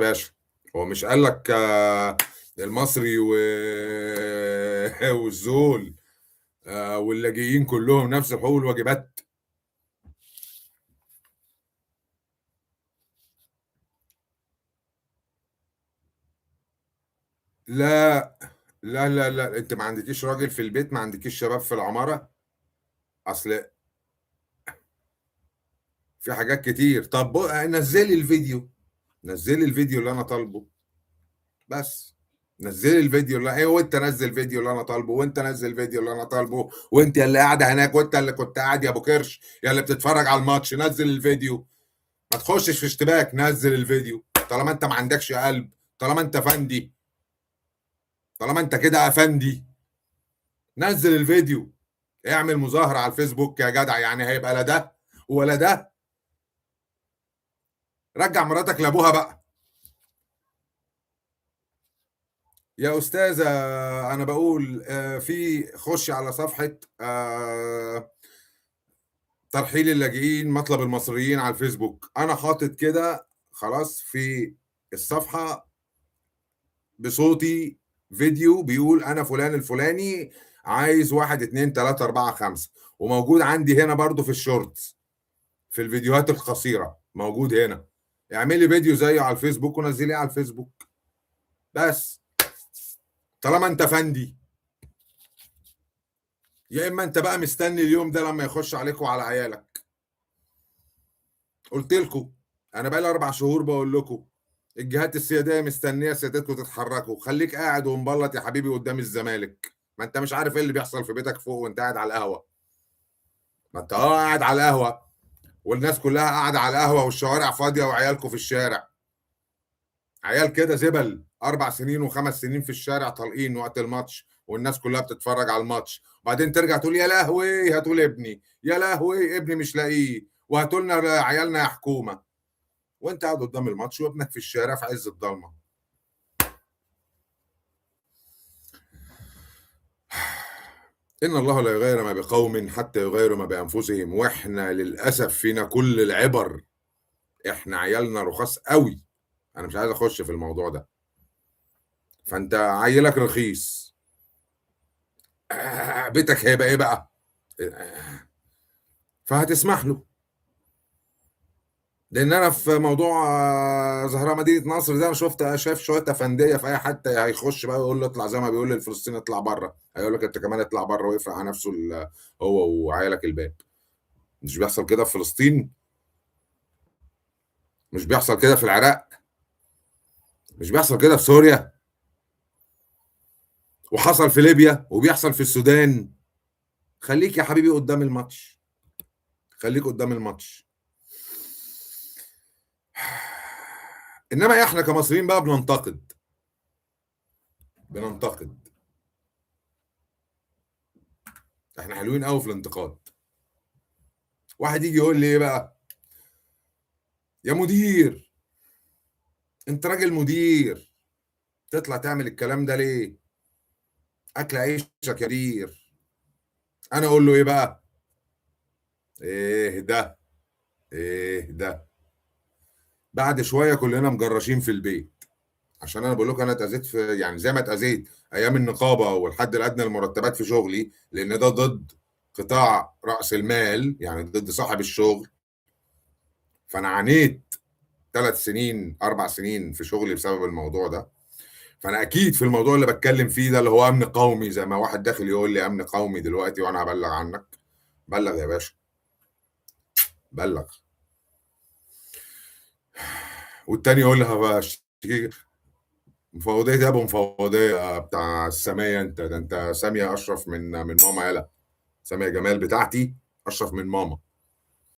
باشا؟ هو مش قال لك المصري والزول واللاجئين كلهم نفس الحقوق والواجبات؟ لا لا لا لا، انت ما عندكيش راجل في البيت، ما عندكيش شباب في العمارة؟ اصل في حاجات كتير. طب نزلي الفيديو، نزلي الفيديو اللي انا طالبه، بس نزلي الفيديو اللي ايه، وانت نزل فيديو اللي انا طالبه، وانت نزل فيديو اللي انا طالبه، وانت اللي قاعدة هناك، وانت اللي كنت قاعد يا ابو كرش يا اللي بتتفرج على الماتش، نزل الفيديو. ما تخشش في اشتباك، نزل الفيديو. طالما انت ما عندكش قلب، طالما انت فندي، طالما انت كده افندي، نزل الفيديو. اعمل مظاهره على الفيسبوك يا جدع، يعني هيبقى لا ده ولا ده. رجع مراتك لابوها بقى. يا استاذه انا بقول في، خش على صفحة ترحيل اللاجئين مطلب المصريين على الفيسبوك، انا حاطط كده خلاص في الصفحة بصوتي فيديو بيقول انا فلان الفلاني عايز 1 2 3 4 5، وموجود عندي هنا برضو في الشورتس في الفيديوهات القصيرة موجود هنا. اعملي فيديو زيه على الفيسبوك ونزليه على الفيسبوك بس. طالما انت فندي، يا اما انت بقى مستني اليوم ده لما يخش عليك وعلى عيالك. قلت لكم انا بقى لي 4 شهور بقول لكم الجهات السياديه مستنيه سيادتكم تتحركوا. خليك قاعد ومبلط يا حبيبي قدام الزمالك، ما انت مش عارف ايه اللي بيحصل في بيتك فوق وانت قاعد على القهوة. ما انت قاعد على القهوة والناس كلها قاعدة على القهوة والشوارع فاضية وعيالكم في الشارع. عيال كده زبل 4 سنين و5 سنين في الشارع طالقين وقت الماتش والناس كلها بتتفرج على الماتش، وبعدين ترجع تقول يا لهوي هاتوا لي ابني، يا لهوي ابني مش لاقيه، وهاتوا لنا عيالنا يا حكومة. وانت قاعد قدام الماتش وابنك في الشارع في عز الضلمة. ان الله لا يغير ما بقوم حتى يغيروا ما بانفسهم. واحنا للاسف فينا كل العبر، احنا عيالنا رخاص قوي. انا مش عايز اخش في الموضوع ده. فانت عيلك رخيص، بيتك هيبقى ايه بقى؟ فهتسمح له. لان انا في موضوع زهراء مدينة نصر ده انا شايف شوية افنديه في اي حتة هيخش بقى يقول له اطلع، زي ما بيقول للفلسطيني اطلع بره، هيقول لك انت كمان اطلع بره، ويقفل على نفسه هو وعيالك الباب. مش بيحصل كده في فلسطين؟ مش بيحصل كده في العراق؟ مش بيحصل كده في سوريا؟ وحصل في ليبيا وبيحصل في السودان. خليك يا حبيبي قدام الماتش، خليك قدام الماتش. انما احنا كمصريين بقى بننتقد، بننتقد. احنا حلوين قوي في الانتقاد. واحد يجي يقول لي ايه بقى؟ يا مدير، انت راجل مدير، تطلع تعمل الكلام ده ليه؟ اكل عيشك يا مدير. انا اقول له ايه بقى؟ ايه ده؟ ايه ده؟ بعد شوية كلنا مجرشين في البيت. عشان انا بقول لكم انا اتاذيت في، يعني زي ما اتاذيت ايام النقابة والحد الادنى للمرتبات في شغلي، لان ده ضد قطاع راس المال، يعني ضد صاحب الشغل. فانا عانيت 3 سنين 4 سنين في شغلي بسبب الموضوع ده. فانا اكيد في الموضوع اللي بتكلم فيه ده اللي هو امن قومي، زي ما واحد داخل يقول لي امن قومي دلوقتي وانا هبلغ عنك. بلغ يا باشا، بلغ. والتاني يقول لي هشتكيك مفوضيه. يا ابو مفوضيه بتاع السامية، انت ده انت سامية اشرف من ماما. يلا سامية جمال بتاعتي اشرف من ماما.